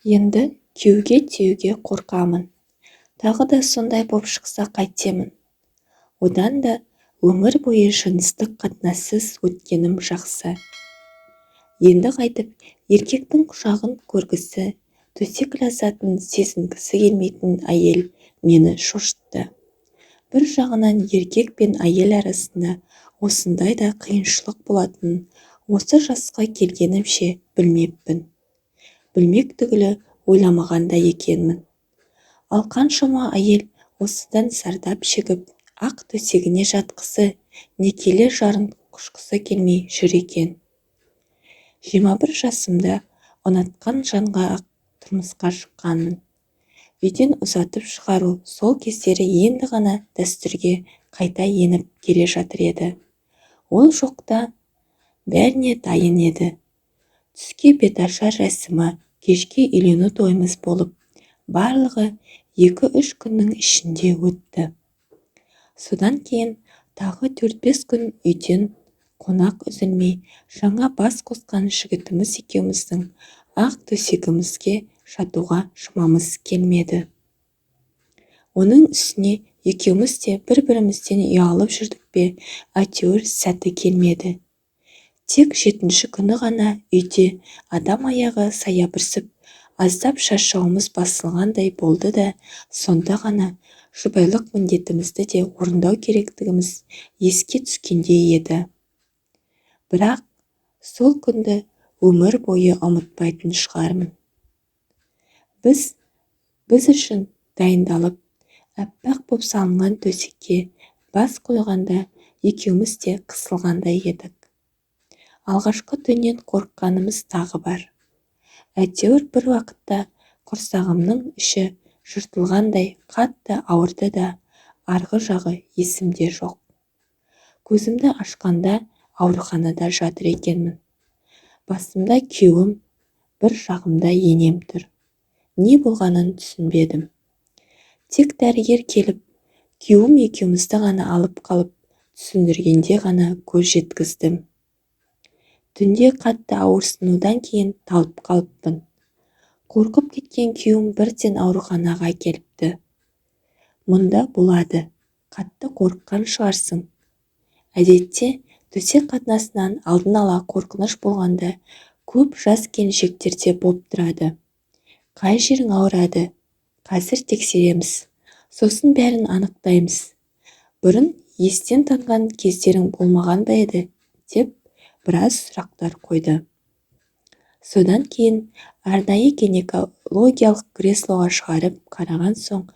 Енді күйеуге тиюге қорқамын. Тағы да сондай боп шықса қайтемін? Одан да өмір бойы жыныстық қатынассыз өткенім жақсы. Енді қайтып еркектің құшағын көргісі, төсек ләззатын сезінгісі келмейтін әйел мені шошытты. Бір жағынан еркек пен әйел арасында осындай да қиыншылық болатынын осы жасқа келгенімше білмеппін. Білмек түгілі ойламаған да екенмін. Ал қаншама әйел осыдан зардап шегіп, ақ төсегіне жатқысы, некелі жарын құшқысы келмей жүр екен. 21 жасымда ұнатқан жанға-ақ тұрмысқа шыққанмын. Үйден ұзатып шығару сол кездері енді ғана дәстүрге қайта еніп келе жатыр еді. Ол жоқта бәріне дайын еді. Түске беташар рәсімі, кешке үйлену тойымыз болып, барлығы 2-3 күннің ішінде өтті. Содан кейін тағы 4-5 күн үйден қонақ үзілмей, жаңа бас қосқан жігітіміз екеуміздің ақ төсегімізге жатуға шамамыз келмеді. Оның үстіне екеуміз де бір-бірімізден ұялып жүрдік пе, әйтеуір сәті келмеді. Тек 7-ші күні ғана үйде адам аяғы саябырсып, аздап шаршауымыз басылғандай болды да, сонда ғана жұбайлық міндетімізді де орындау керектігіміз еске түскендей еді. Бірақ сол күнді өмір бойы ұмытпайтын шығармын. Біз үшін дайындалып, аппақ боп салынған төсекке бас қойғанда екеуміз де қысылғандай едік. Алғашқы түннен қорыққанымыз тағы бар. Әйтеуір бір уақытта құрсағымның іші жыртылғандай қатты ауырды да, арғы жағы есімде жоқ. Көзімді ашқанда ауруханада жатыр екенмін. Басымда күйеуім, бір жағымда енем тұр. Не болғанын түсінбедім. Тек дәрігер келіп, күйеуім екеумізді ғана алып қалып, түсіндіргенде ғана көз жеткіздім. Түнде қатты ауырсынудан кейін талып қалыппын. Қорқып кеткен күйеуім бірден ауруханаға әкеліпті. Мұнда болады, қатты қорыққан шығарсың. Әдетте төсек қатынасынан алдын ала қорқыныш болғанда көп жас келіншектерде боп тұрады. Қай жерің ауырады? Қазір тексереміз. Сосын бәрін анықтаймыз. Бұрын естен танған кездерің болмаған ба еді? Деп біраз сұрақтар қойды. Содан кейін арнайы гинекологиялық креслоға шығарып қараған соң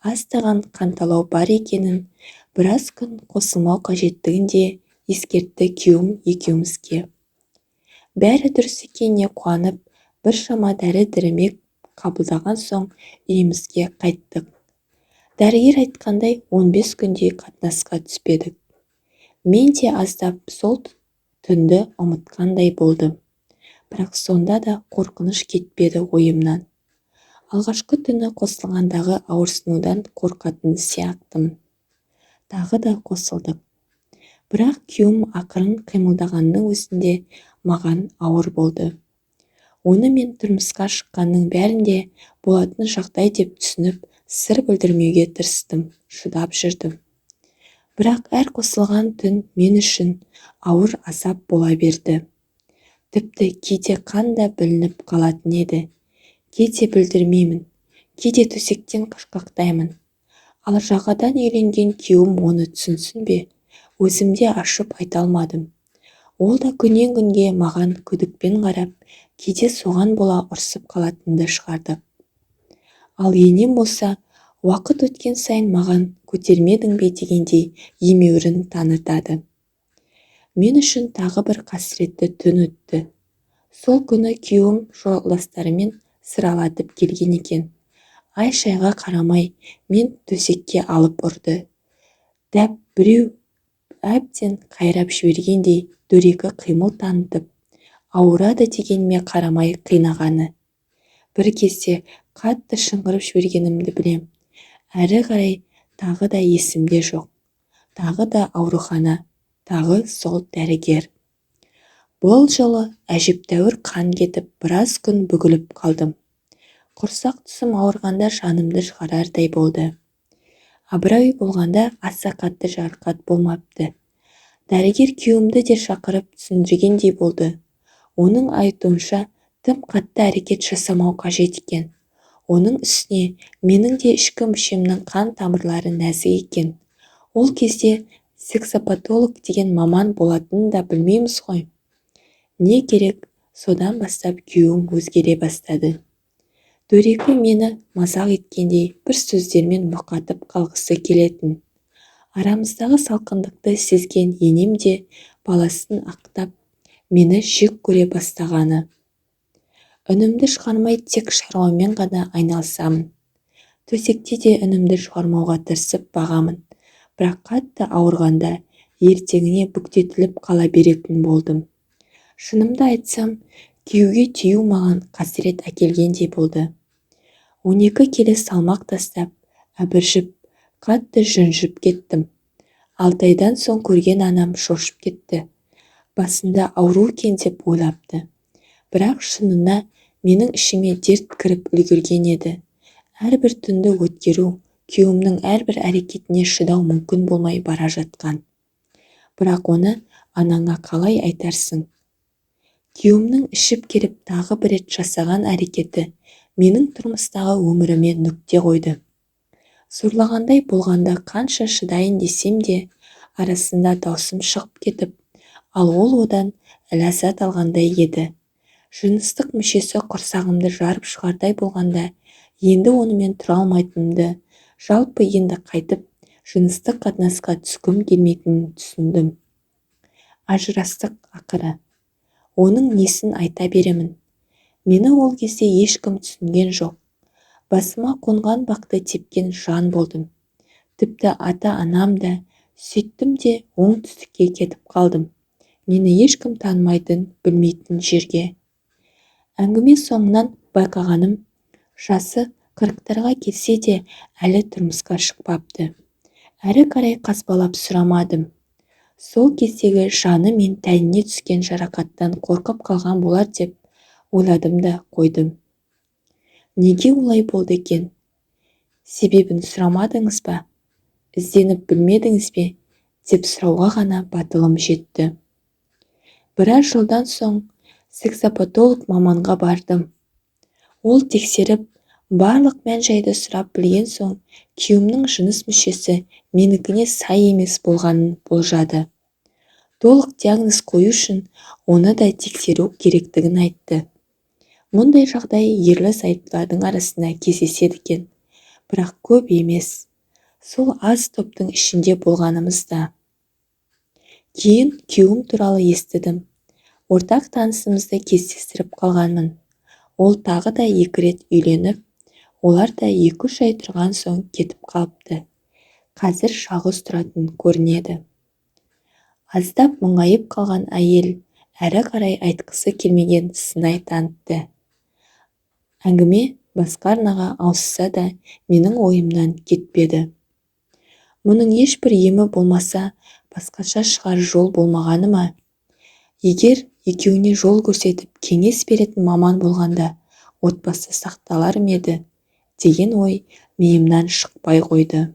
аздаған қанталау бар екенін, біраз күн қосылмау қажеттігін де ескертті күйеуім екеумізге. Бәрі дұрыс екеніне қуанып, біршама дәрі-дәрмек қабылдаған соң үйімізге қайттық. Дәрігер айтқандай 15 күндей қатынасқа түспедік. Мен де аздап сол түнді ұмытқандай болдым. Бірақ сонда да қорқыныш кетпеді ойымнан. Алғашқы түні қосылғандағы ауырсынудан қорқатын сияқтымын. Тағы да қосылдық. Бірақ күйеуім ақырын қимылдағанның өзінде маған ауыр болды. Оны мен тұрмысқа шыққанның бәрінде болатын жағдай деп түсініп, сыр білдірмеуге тырыстым, шыдап жүрдім. Бірақ әр қосылған түн мен үшін ауыр азап бола берді. Тіпті кейде қан да білініп қалатын еді. Кейде білдірмеймін, кейде төсектен қашқақтаймын. Ал жағадан үйленген күйеуім оны түсінсін бе, өзім де ашып айта алмадым. Ол да күннен күнге маған күдікпен қарап, кейде соған бола ұрсып қалатынды шығардық. Ал енем болса, уақыт өткен сайын маған көтермедің бе дегендей емеурін танытады. Мен үшін тағы бір қасіретті түн өтті. Сол күні күйеуім жолдастарымен сыралатып келген екен. Ай-шайға қарамай мен төсекке алып ұрды. Дәп біреу әбден қайрап жібергендей дөрекі қимыл танытып, ауырады дегеніме қарамай қинағаны. Бір кезде қатты шыңғырып жібергенімді білем. Әрі қарай тағы да есімде жоқ. Тағы да аурухана, тағы сол дәрігер. Бұл жолы әжептәуір қан кетіп, біраз күн бүгіліп қалдым. Құрсақ тұсым ауырғанда жанымды шығарардай болды. Абырой болғанда аса қатты жарақат болмапты. Дәрігер күйеуімді де шақырып түсіндіргендей болды. Оның айтуынша, тым қатты әрекет жасамау қажет екен. Оның үстіне менің де ішкі мүшемнің қан тамырлары нәзік екен. Ол кезде сексопатолог деген маман болатынын да білмейміз ғой. Не керек, содан бастап күйеуім өзгере бастады. Дөрекі мені мазақ еткендей бір сөздермен мұқатып қалғысы келетін. Арамыздағы салқындықты сезген енем де баласын ақтап, мені жек көре бастағаны. Үнімді шығармай тек шаруамен ғана айналысамын. Төсекте де үнімді шығармауға тырысып бағамын. Бірақ қатты ауырғанда ертеңіне бүктетіліп қала беретін болдым. Шынымды айтсам, күйеуге тию маған қасірет әкелгендей болды. 12 келі салмақ тастап, әбіржіп, қатты жүнжіп кеттім. 6 айдан соң көрген анам шошып кетті. Басында ауру екен деп ойлапты. Бірақ шынына менің ішіме дерт кіріп үлгерген еді. Әрбір түнді өткеру, күйеуімнің әрбір әрекетіне шыдау мүмкін болмай бара жатқан. Бірақ оны анаңа қалай айтарсың? Күйеуімнің ішіп келіп тағы бір рет жасаған әрекеті менің тұрмыстағы өміріме нүкте қойды. Зорлағандай болғанда қанша шыдайын десем де, арасында даусым шығып кетіп, ал ол одан ләззат алғандай еді. Жыныстық мүшесі құрсағымды жарып шығардай болғанда, енді онымен тұра алмайтынымды, жалпы енді қайтып жыныстық қатынасқа түскім келмейтінін түсіндім. Ажырастық ақыры. Оның несін айта беремін? Мені ол кезде ешкім түсінген жоқ. Басыма қонған бақты тепкен жан болдым. Тіпті ата-анам да, сөйттім де оңтүстікке кетіп қалдым. Мені ешкім танымайтын, білмейтін жерге. Әңгіме соңынан байқағаным, жасы 40-тарға келсе де әлі тұрмысқа шықпапты. Әрі қарай қазбалап сұрамадым. Сол кездегі жаны мен тәніне түскен жарақаттан қорқып қалған болар деп ойладым да қойдым. Неге олай болды екен? Себебін сұрамадыңыз ба? Ізденіп білмедіңіз бе? Деп сұрауға ғана батылым жетті. Біраз жылдан соң сексопатолог маманға бардым. Ол тексеріп, барлық мән-жайды сұрап білген соң, күйеуімнің жыныс мүшесі менікіне сай емес болғанын болжады. Толық диагноз қою үшін оны да тексеру керектігін айтты. Мұндай жағдай ерлі-зайыптылардың арасында кездеседі екен, бірақ көп емес. Сол аз топтың ішінде болғанымыз да. Кейін күйеуім туралы естідім. Ортақ танысымызды кездестіріп қалғанмын. Ол тағы да 2 рет үйленіп, олар да 2-3 ай тұрған соң кетіп қалыпты. Қазір жалғыз тұратын көрінеді. Аздап мұңайып қалған әйел әрі қарай айтқысы келмеген сыңай танытты. Әңгіме басқа арнаға ауысса да менің ойымнан кетпеді. Мұның ешбір емі болмаса, басқаша шығар жол болмағаны ма? Егер екеуіне жол көрсетіп, кеңес беретін маман болғанда, отбасы сақталар ма еді деген ой миымнан шықпай қойды.